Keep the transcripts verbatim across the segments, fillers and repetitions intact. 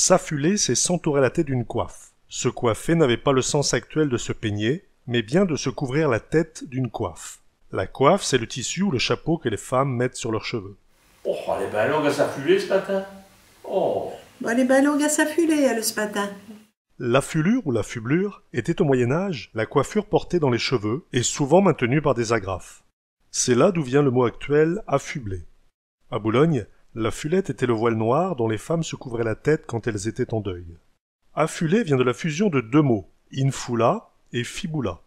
S'affuler, c'est s'entourer la tête d'une coiffe. Se coiffer n'avait pas le sens actuel de se peigner, mais bien de se couvrir la tête d'une coiffe. La coiffe, c'est le tissu ou le chapeau que les femmes mettent sur leurs cheveux. Oh, alle est ben longue à s'affuler ch' matin. Oh. Bon, alle est ben longue à s'affuler, elle, ch' matin. L'affulure ou la fublure était au Moyen Âge la coiffure portée dans les cheveux et souvent maintenue par des agrafes. C'est là d'où vient le mot actuel affubler. À Boulogne, la fulette était le voile noir dont les femmes se couvraient la tête quand elles étaient en deuil. Affuler vient de la fusion de deux mots, infula et fibula.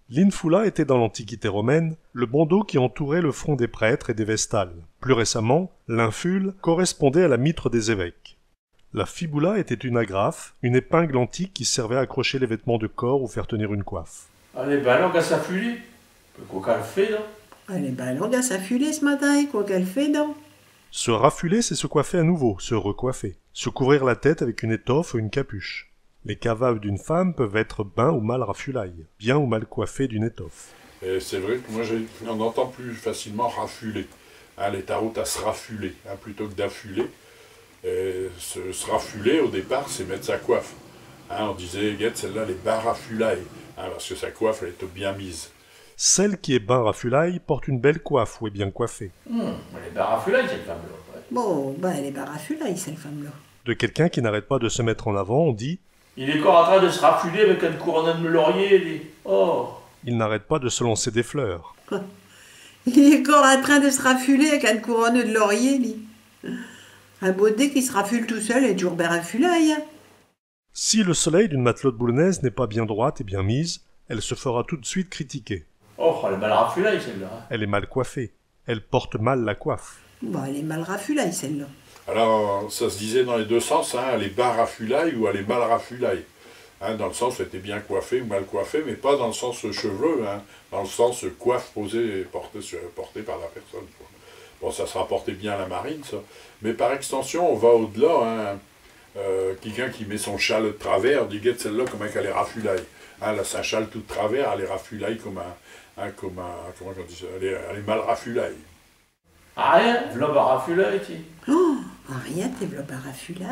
L'infula était dans l'Antiquité romaine le bandeau qui entourait le front des prêtres et des vestales. Plus récemment, l'infule correspondait à la mitre des évêques. La fibula était une agrafe, une épingle antique qui servait à accrocher les vêtements de corps ou faire tenir une coiffe. Alle est ben longue à s'affuler. Mais quo qu'alle fait, là ? Alle est ben longue à s'affuler ch' matin, quo qu'alle fait donc ? Se raffuler, c'est se coiffer à nouveau, se recoiffer. Se couvrir la tête avec une étoffe ou une capuche. Les caveux d'une femme peuvent être ben ou mal rafulés, bien ou mal coiffés d'une étoffe. Et c'est vrai que moi, j'ai, on entend plus facilement rafuler. Hein, les taroutes à se rafuler, hein, plutôt que d'affuler. Et se, se rafuler, au départ, c'est mettre sa coiffe. Hein, on disait, guette, celle-là, elle est ben rafulée. Hein, parce que sa coiffe, elle est bien mise. Celle qui est ben rafulée porte une belle coiffe ou est bien coiffée. Hmm, alle est ben rafulée, chelle femme-là, ouais. Bon, ben, alle est ben rafulée, chelle femme-là. De quelqu'un qui n'arrête pas de se mettre en avant, on dit : Il est cor in train de se rafuler avec eune couronne de laurier, li. Oh. Il n'arrête pas de se lancer des fleurs. Il est cor in train de se rafuler avec eune couronne de laurier, li. Un baudet qui se rafule tout seul est toudis ben rafulé, hein. Si le soleil d'une matelote boulonnaise n'est pas bien droite et bien mise, elle se fera tout de suite critiquer. Oh, alle est mal rafulée, chelle-là, hein. Elle est mal coiffée. Elle porte mal la coiffe. Bon, alle est mal rafulée, chelle-là. Alors, ça se disait dans les deux sens, hein, alle est ben rafulée ou alle est mal rafulée. Hein, dans le sens où elle était bien coiffée ou mal coiffée, mais pas dans le sens cheveux, hein, dans le sens coiffe posée, portée sur, portée par la personne, quoi. Bon, ça se rapportait bien à la marine, ça. Mais par extension, on va au-delà, hein. Euh, quelqu'un qui met son châle de travers, dit, guette celle-là, commint qu'alle est rafulée. Hein, elle a sin châle tout de travers, alle est rafulée comme un, hein, comme un, comment on dit ça, elle est, elle est mal rafulée. Arien, v'là ben rafulée, ti. Oh, arien, te v'là ben rafulée.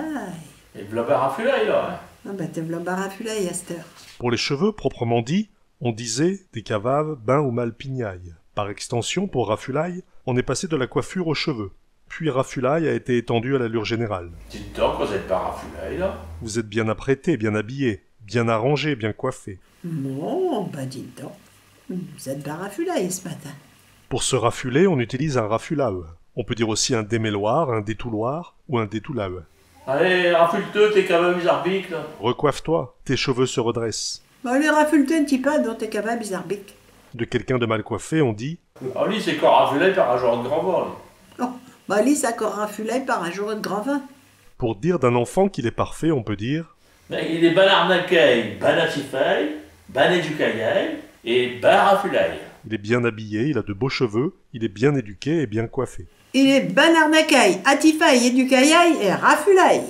Et v'là ben rafulée, là, hein. Ah ben, te v'là ben rafulée, à cette heure. Pour les cheveux proprement dits, on disait des caveux ben ou mal pignés. Par extension, pour rafulée, on est passé de la coiffure aux cheveux. Puis rafulée a été étendue à l'allure générale. Dites donc, vous êtes ben rafulée, là ? Vous êtes bien apprêté, bien habillé, bien arrangé, bien coiffé. Bon, ben dites donc, vous êtes ben rafulée ch' matin. Pour se rafuler, on utilise un rafuleux. On peut dire aussi un démêloir, un détouloir ou un détouloeux. Allez, rafule-te, tes caveux is arbiquent, là. Recoiffe-toi, tes cheveux se redressent. Bah, allez, rafule-te un tiot peu, donc, tes caveux is arbiquent. De quelqu'un de mal coiffé, on dit : Ah, li, s'est cor rafulé par un jour ed grand vint, li. Oh, bah, li, s'est cor rafulé par un jour ed grand vint. Pour dire d'un enfant qu'il est parfait, on peut dire : Mais il est ben arnaqué, ben atifé, ben éduqué et ben rafulé. Il est bien habillé, il a de beaux cheveux, il est bien éduqué et bien coiffé. Il est ben arnaqué, atifé, éduqué et rafulé.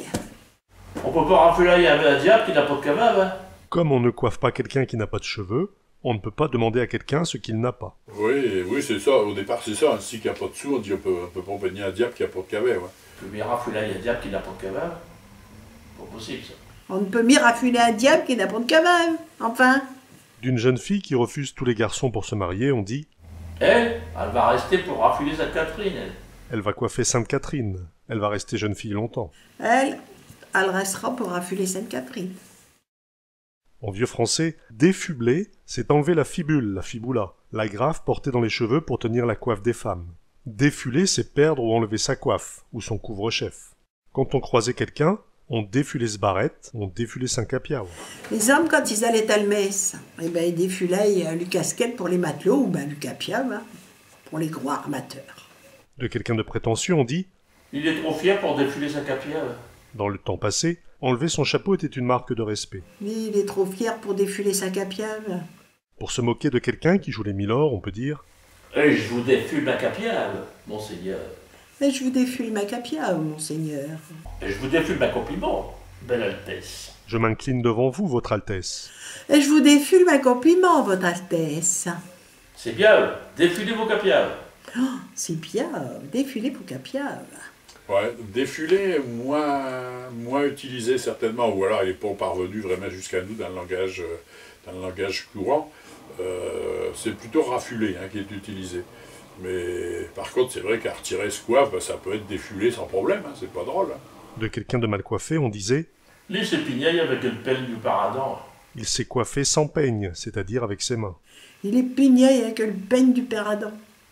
On peut pas rafuler un, un diable qui n'a pas de caveux, hein. Comme on ne coiffe pas quelqu'un qui n'a pas de cheveux, on ne peut pas demander à quelqu'un ce qu'il n'a pas. Oui, oui, c'est ça. Au départ, c'est ça. Un ch'ti qui a pas de sous, on dit, on peut, on peut pas peigner un diable qui a pas de caveux, ouais. On peut mie rafuler un diable qui n'a pas de caveux. Pas possible, ça. On ne peut mie rafuler un diable qui n'a pas de caveux, enfin. D'une jeune fille qui refuse tous les garçons pour se marier, on dit : Elle, alle va rester pour rafuler Sainte-Catherine, elle. Elle va coiffer Sainte-Catherine. Elle va rester jeune fille longtemps. Elle, alle restera pour rafuler Sainte-Catherine. En vieux français, défubler, c'est enlever la fibule, la fibula, l'agrafe portée dans les cheveux pour tenir la coiffe des femmes. Défuler, c'est perdre ou enlever sa coiffe, ou son couvre-chef. Quand on croisait quelqu'un, on défulait s' barrette, on défulait sin capiau. Les hommes, quand is allaient à l' messe, eh ben, is défulaient, euh, leu casquette pour les matelots, ou ben, leu capiau, hein, pour les gros armateurs. De quelqu'un de prétentieux, on dit : Il est trop fier pour défuler sin capiau. Dans le temps passé, enlever son chapeau était une marque de respect. Li, il est trop fier pour défuler sin capiau. Pour se moquer de quelqu'un qui joue les milords, on peut dire : Et j' vous défule min capiau, monseigneur. Et j' vous défule min capiau, monseigneur. Et j' vous défule min compliment, belle Altesse. Je m'incline devant vous, votre Altesse. Et j' vous défule min compliment, votre Altesse. Ch'est biau, défulez vos capiaux. Oh, ch'est biau, défulez vos capiaux. Ouais, défulé, moins, moins utilisé certainement, ou alors il n'est pas parvenu vraiment jusqu'à nous dans le langage, euh, dans le langage courant. Euh, c'est plutôt rafulé, hein, qui est utilisé. Mais par contre, c'est vrai qu'à retirer ce coiffe, ben, ça peut être défulé sans problème, hein, c'est pas drôle, hein. De quelqu'un de mal coiffé, on disait : Li s'est pigné avec el peigne du paradis. Il s'est coiffé sans peigne, c'est-à-dire avec ses mains. Il est pigné avec el peigne du paradis.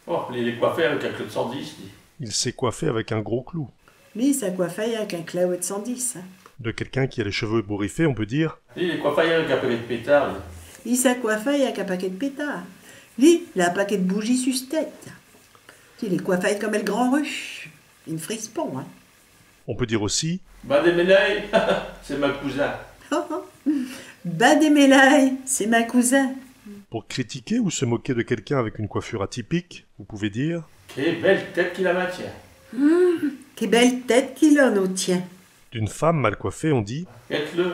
Oh, li, il est coiffé avec un clou de cent dix, li. Il s'est coiffé avec un gros clou. Li, i s'a coiffé avec un clou de cent dix, hein. De quelqu'un qui a les cheveux ébouriffés, on peut dire : Li, il est coiffé avec un paquet de pétards, li. I s'a coiffé avec un paquet de pétards. Li, il a un paquet de bougies sus s' tête. Il est coiffé comme el grand ruche. I n' frise pon, hein. On peut dire aussi : Bah, démêlé, c'est ma cousin. Bah, démêlé, c'est ma cousin. Pour critiquer ou se moquer de quelqu'un avec une coiffure atypique, vous pouvez dire : Qué belle tête qu'il a, ma tien. Qué belle tête qu'il a, no tien. D'une femme mal coiffée, on dit : Guette-le.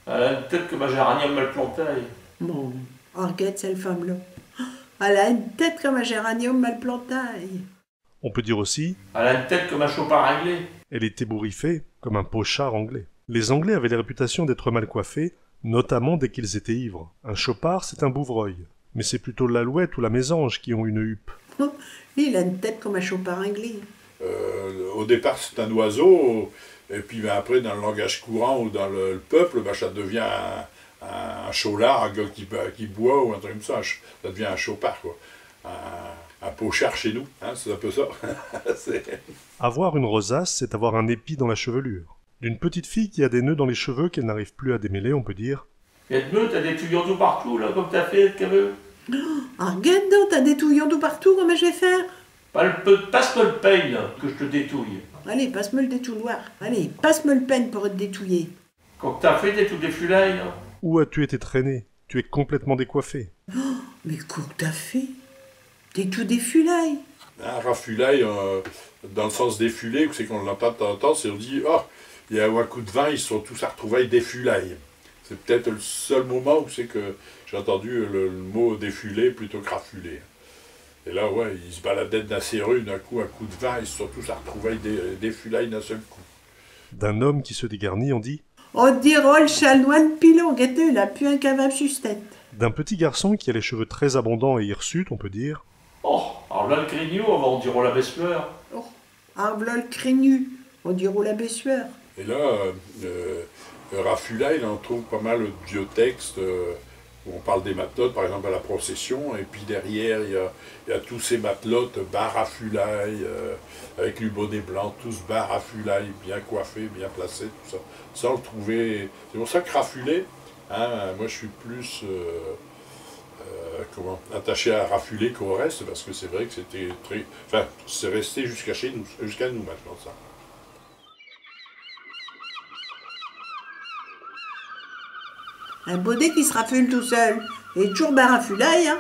Al a eune tête comme un géranium mal planté. Bon, arguette chelle femme-là. Al a eune tête comme un géranium mal planté. On peut dire aussi : Al a eune tête comme un chopard anglais. Elle est ébouriffée comme un pochard anglais. Les Anglais avaient la réputation d'être mal coiffés, notamment dès qu'ils étaient ivres. Un chopard, c'est un bouvreuil. Mais c'est plutôt l'alouette ou la mésange qui ont une huppe. Il a eune tête comme un chopard anglais. Euh, au départ, c'est un oiseau, et puis ben, après, dans le langage courant ou dans le, le peuple, ben, ça devient un, un, un chaulard, un gars qui, qui boit ou un truc comme ça. Un ch-, ça devient un chopard, quoi. Un, un pochard chez nous, hein, c'est un peu ça. C'est- Avoir une rosace, c'est avoir un épi dans la chevelure. D'une petite fille qui a des nœuds dans les cheveux qu'elle n'arrive plus à démêler, on peut dire : Guette-me, t'as des touillons tout partout, là, comme t'as fait, t'as vu. Arguette donc, t'as des touillons tout partout, comme j'vas faire. Pas le peu, passe-me le peigne, là, que j'te détouille. Allez, passe-me le détouilloir. Allez, passe-me le peigne pour te détouiller. Quo qu't'as fait, t'es tout défulé, là. Où as-tu été traîner ? Tu es complètement décoiffé. Mais quo qu't'as fait ? T'es tout défulé. Hein, rafulé, euh, dans le sens défulé, c'est qu'on l'entend de temps en temps, c'est on dit, oh, il y a eu un coup de vent, i s'sont tous artrouvés défulés. C'est peut-être le seul moment où c'est que j'ai entendu le, le mot défulé plutôt que rafulé. Et là, ouais, i s'baladottent dins chés rues, d'un coup, un coup de vent, i s'sont tous artrouvés dé-, défulés d'un seul coup. D'un homme qui se dégarnit, on dit : On dirot l'chanoine Pilon, guette-le, il a pus un cavap sus s' tête. D'un petit garçon qui a les cheveux très abondants et hirsutes, on peut dire : Oh, arv'là l'crignou, on dirot l'abbé Sueur. Arv'là l'crignou, on dirot l'abbé Sueur. Et là, euh, euh, rafulé, là, on trouve pas mal de vieux textes, euh, où on parle des matelotes, par exemple à la procession, et puis derrière, il y a, il y a tous chés matelotes, ben rafulés, euh, avec leu bonnet blanc, tous ben rafulés, bien coiffés, bien placés, tout ça. Ça, on le trouvait. C'est pour ça que rafulé, hein, moi je suis plus, euh, euh, comment, attaché à rafulé qu'au reste, parce que c'est vrai que c'était très, enfin, c'est resté jusqu'à chez nous, jusqu'à nous maintenant, ça. Un bonnet qui s'rafule tout seul. Et tjour ben rafulé, hein.